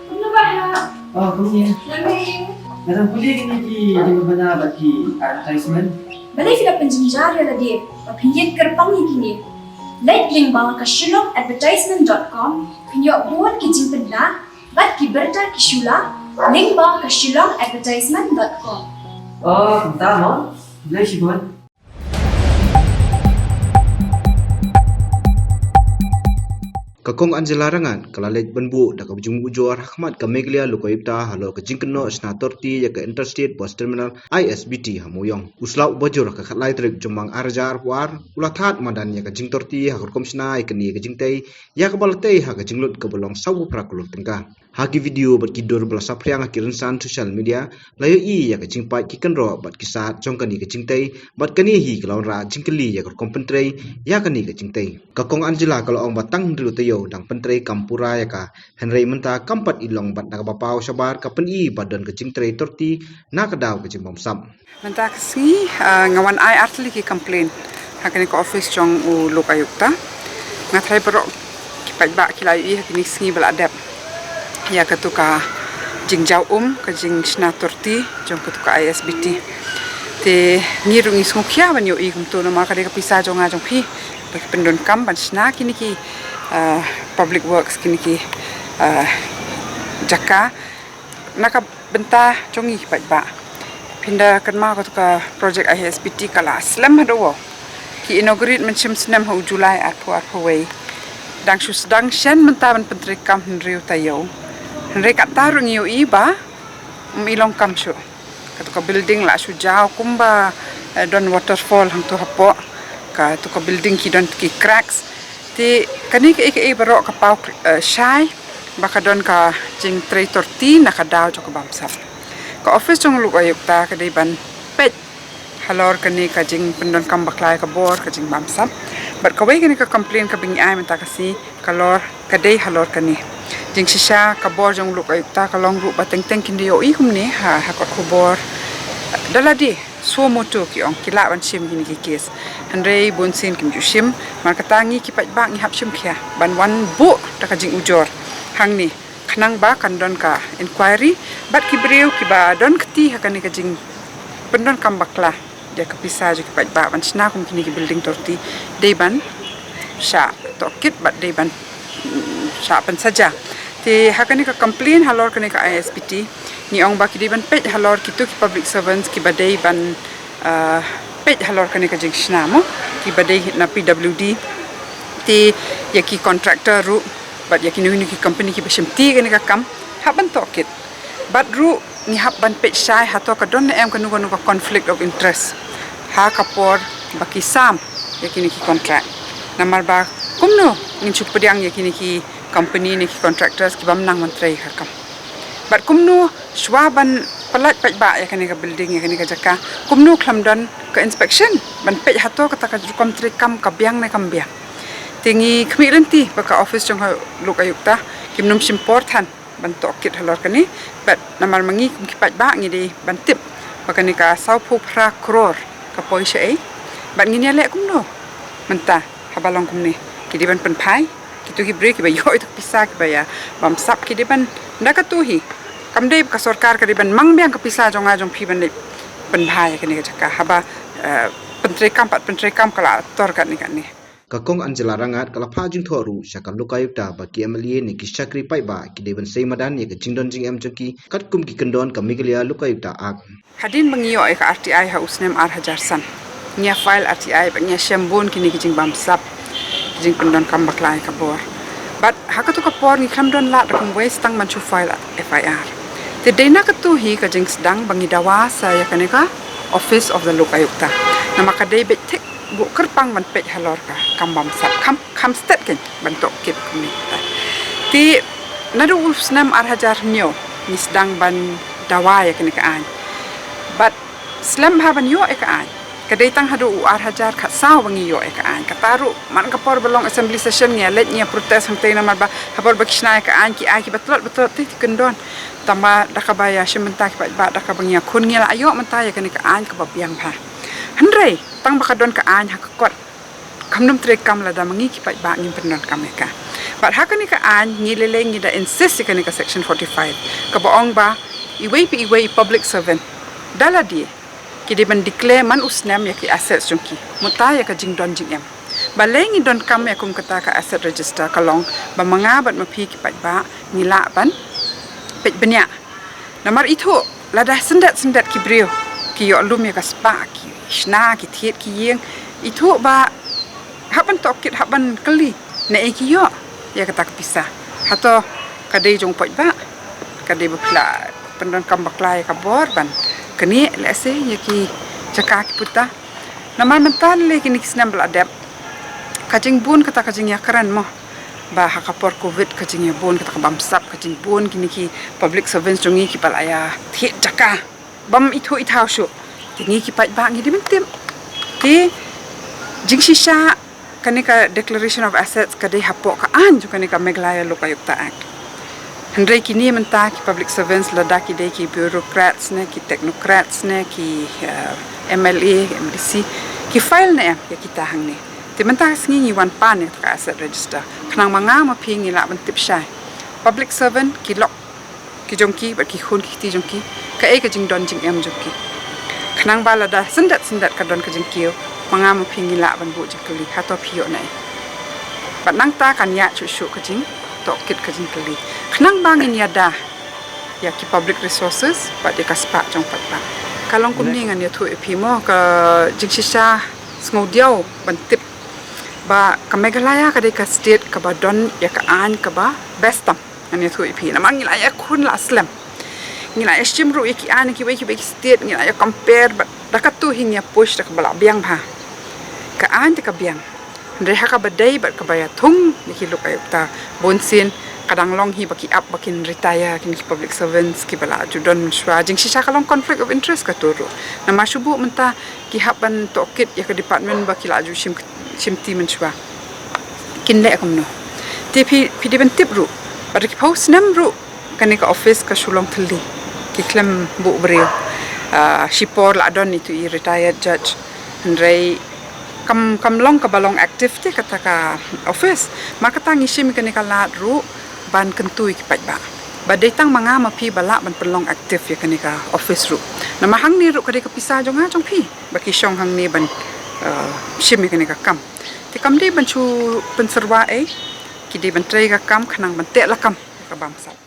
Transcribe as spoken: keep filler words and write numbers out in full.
Kumno ba ha? Oh, kumne. Nga dang pule kine ki jingbana bad ki advertisement. Balei phi la pynjynjar ïa lade ba phin ïeng kyrpang ïa kine? Leit lyngba ka shillong advertisement dot com, phin ïoh bun ki jingpynbna bad ki bynta ki shu la lyngba ka shillong advertisement dot com. Oh, kumta mo. Balei shibun. Ka Kong Angela Rangat ka la leit ban buh da ka jingujor ha khmat ka Meghalaya Lokayukta halor ka jingkynnoh shna torti ïa ka Interstate Bus Terminal, I S B T, ha Mawiong. U Slap Bajur, ka khatlai tarik Jymmang ar hajar arphew ar, u la thad madan ïa ka jingtorti ha ka rukom shna ïa kane ka jingtei, ïa kaba la tei ha ka jinglut kaba long saw phew phra klur tyngka. Ha ki video bad ki dur ba la saphriang ha ki rynsan social media, la ïohi ïa ka jingpait ki kynroh bad ki sat jong kane ka jingtei, bad kane hi ka la wanrah jingkylli ïa ka rukom pyntrei ïa kane ka jingtei. Ka Kong Angela ka la ong ba tang hynriew taïew dang pyntrei kam pura ïa ka, hynrei mynta kam pat i long bad na kaba paw shabar ka pyni ba don ka jingtrei torti na ka daw ka jingbamsap. Mynta ka sngi, ah, nga wan ai artylli ki complain ha kane ka office jong u Lok Ayukta. Nga tharai baroh ki paidbah ki la ïohi ha kine ki sngi ba la dep ïa katu ka jingjaw um, ka jingshna torti jong katu ka I S B T. Te ngi ruh ngi sngewkhia ban ïohi kumtu namar ka dei ka pisa jong nga jong phi ba ki pyndonkam ban shna kine ki, ah, public works, kine ki, ah, jaka na ka bynta jong ngi ki paidbah. Phin da kynmaw katu ka project I S B T ka la slem haduh wow. Ki inaugurate mynshem snem ha u July arphew arphew wei. Dang shu sdang shen mynta ban pyntrei kam hynriew taïew. Hynrei kata ruh ngi ïohi ba ym i long kam shuh. Katu ka building la shu jaw kumba, eh, don waterfall hangtu hapoh. Katu ka building ki don ki cracks. Te kane kaei kaei baroh ka paw, eh, shai ba ka don ka jingtrei torti na ka daw jong ka bamsap. Ka office jong u Lok Ayukta ka dei ban peit halor kane ka jingpyndonkam bakla ïa ka bor, ka jingbamsap. Bad kawei kane ka complain kaba ngi ai mynta ka sngi ka lor, ka dei halor kane. Jingshisha ka bor jong u Lok Ayukta ka long ruh ba teng teng kin da ïohi kumne ha, ha kot khubor. Da lade suo motu ki ong ki lah ban shim kine ki case. Hynrei bunsien kim ju shim, namar kata ngi ki paidbah ngi hap shim khia ban wan buh da ka jingujor hangne. Khnang ba kan don ka inquiry bad ki briew kiba don kti ha kane ka jingpyndonkam bakla ïa ka pisa jong ki paidbah ban shna kum kine ki building torti dei ban shah tohkit bad dei ban, mm, shah pynsaja. Te ha kane ka complain halor kane ka I S B T ngi ong ba ki dei ban peit halor kitu ki public servants kiba dei ban, ah, peit halor kane ka jingshna mo, kiba dei na P W D. Te ïa ki contractor ruh bad ïa kino kino ki company kiba shimti ïa kane ka kam hap ban tohkit. Bad ruh ngi hap ban peit shai hato ka don ne em kano kano ka conflict of interest ha ka por ba ki sam ïa kine ki contract. Namar ba kumno ngin shu pdiang ïa kine ki company ne ki contractors ki bym nang ban trei ha ka kam. Bad kumno shuwa ban pyllait paidbah ïa kane ka building, ïa kane ka jaka, kumno khlem don ka inspection ban peit hato kata ka rukom trei kam ka biang ne kam biang. Te ngi khmih lynti ba ka office jong u Lok Ayukta kim nym shim por than ban tohkit halor kane. Bad namar ma ngi kum ki paidbah ngi dei ban tip ba kane ka saw phew phra klur ka poi shaei. Bad ngin ïaleh kumno mynta haba long kumne? Ki dei ban pynphai, kitu ki briew kiba ïoh ïa ka pisa kiba ïa bamsap ki dei ban, da katu hi. Kam dei ba ka sorkar ka dei ban mang biang ka pisa jong nga jong phi ban leit pynbha ïa kane ka jaka haba, eh, pyntrei kam pat pyntrei kam ka la tor katne katne. Ka Kong Angela Rangat ka la phah jingthoh ruh sha ka Lokayukta ba ki M L A ne ki shakri paidbah ki dei ban sei madan ïa ka jingdon jingem jong ki katkum ki kyndon ka Meghalaya Lokayukta Act. Hadien ba ngi ïoh ïa ka R T I ha u snem ar hajar san, ngi ïa file R T I bad ngi ïa shem bun kine ki jingbamsap, ki jingpyndonkam bakla ïa ka bor. Bad ha katu ka por ngi khlem don lad ruh kumwei tang ban shu file F I R. Te dei na katu hi ka jingsdang ba ngi dawa sa ïa kane ka Office of the Lok Ayukta. Namar ka dei beit thik buh kyrpang ban peit halor ka kam bamsap, kham, kham stet kein ban tohkit kumne. Te naduh u snem ar hajar hynñiew ngi sdang ban dawa ïa kane ka aiñ. Bad slem bha ban ïoh ïa ka aiñ. Ka dei tang haduh u ar hajar khatsaw ba ngi ïoh ïa ka aiñ. Kata ruh man ka por ba long assembly session ngi ïa leit ngi ïa protest hangtei namar ba ha por ba ki shna ïa ka aiñ ki ai kiba tlot ba tlot te ki kyndon. Tangba da kaba ïa shim bynta ki paidbah da kaba ngi ïakhun ngi la ïoh mynta ïa kane ka aiñ kaba biang bha. Hynrei tang ba ka don ka aiñ ha ka kot Kam nym trei kam lada ma ngi ki paidbah ngim pyndonkam ïa ka. Bad ha kane ka aiñ ngi lei lei ngi da insist ïa kane ka section forty-five kaba ong ba iwei pa iwei i public servant da lade ki dei ban declare man u snem ïa ki assets jong ki, mynta ïa ka jingdon jingem. Balei ngi donkam ïa kum kata ka asset register? Ka long ba ma nga bad ma phi ki paidbah ngi lah ban peit bniah. Namar ithuh lada syndet syndet ki briew ki ïoh lum ïa ka spah, ki shna, ki thied, ki ïing, ithuh ba hap ban tohkit, hap ban kylli naei ki ïoh ïa kata ka pisa. Hato ka dei jong u paidbah? Ka dei ba phi la pyndonkam bakla ïa ka bor ban knieh lehse ïa ki jaka ki puta? Namar mynta lei kine ki snem ba la dep ka jingbun kata ka jingïakren mo, ba ha ka por covid ka jingbun kata ka bamsap, ka jingbun kine ki public servants jong ngi kiba la ïa thied jaka bym ithuh ithaw shuh. Te ngi ki paidbah ngi dei ban tip. Te jingshisha kane ka declaration of assets ka dei hapoh ka aiñ jong kane ka Meghalaya Lokayukta Act. Hynrei kine mynta ki public servants, lada ki dei ki bureaucrats ne ki technocrats ne ki, eh, M L A, M D C, ki file ne em ïa kita hangne? Te mynta ka sngi ngi wan pan ïa ka asset register khnang ma nga ma phi ngi lah ban tip shai. Public servant ki lok ki jong ki bad ki khun ki kti jong ki, kaei ka jingdon jingem jong ki? Khnang ba lada syndet syndet ka don ka jingkiew, ma nga ma phi ngi lah ban buh jingkylli, hato phi ïoh naei? Bad nangta kan ïaid shuh shuh ka jingtohkit, ka jingkylli, khnang ba ngin ïada ïa ki public resources bad ïa ka spah jong paidbah. Ka long kumne, ngan ïathuh ïa phi mo, ka jingshisha sngewdiaw ban tip ba ka Meghalaya ka dei ka state kaba don ïa ka aiñ kaba best tam. Ngan ïathuh ïa phi namar ngi la ïa khun la slem, ngi la ïa shim ruh ïa ki aiñ kiwei kiwei ki state, ngi la ïa compare, bad da katto hi ngi ïa push da kaba la biang bha. Ka aiñ te ka biang, hynrei ha kaba dei bad kaba ïa thung ïa ki lokayukta, bunsien ka dang long hi ba ki ap ba kin retire kine ki public servants kiba la ju don mynshuwa. Jingshisha ka long conflict of interest kato ruh, namar shu buh mynta ki hap ban tohkit ïa ka department ba ki la ju shim, shim ti mynshuwa. Kin leh kumno? Te phi, phi dei ban tip ruh ba da ki phew snem ruh kane ka office ka shu long thylli, ki khlem buh briew. Ah, shipor la don itu i retired judge, hynrei kam, kam long kaba long active te kata ka office. Mar kata ngi shim ïa kane ka lad ruh ban kyntu ïa ki paidbah ba dei tang ma nga ma phi ba lah ban pynlong active ïa kane ka office ruh. Namar hangne ruh ka dei ka pisa jong nga jong phi ba ki shong hangne ban, eh, shim ïa kane ka kam. Te kam dei ban shu pynsyrwa ei, ki dei ban trei ka kam khnang ban teh lakam ïa ka bamsap.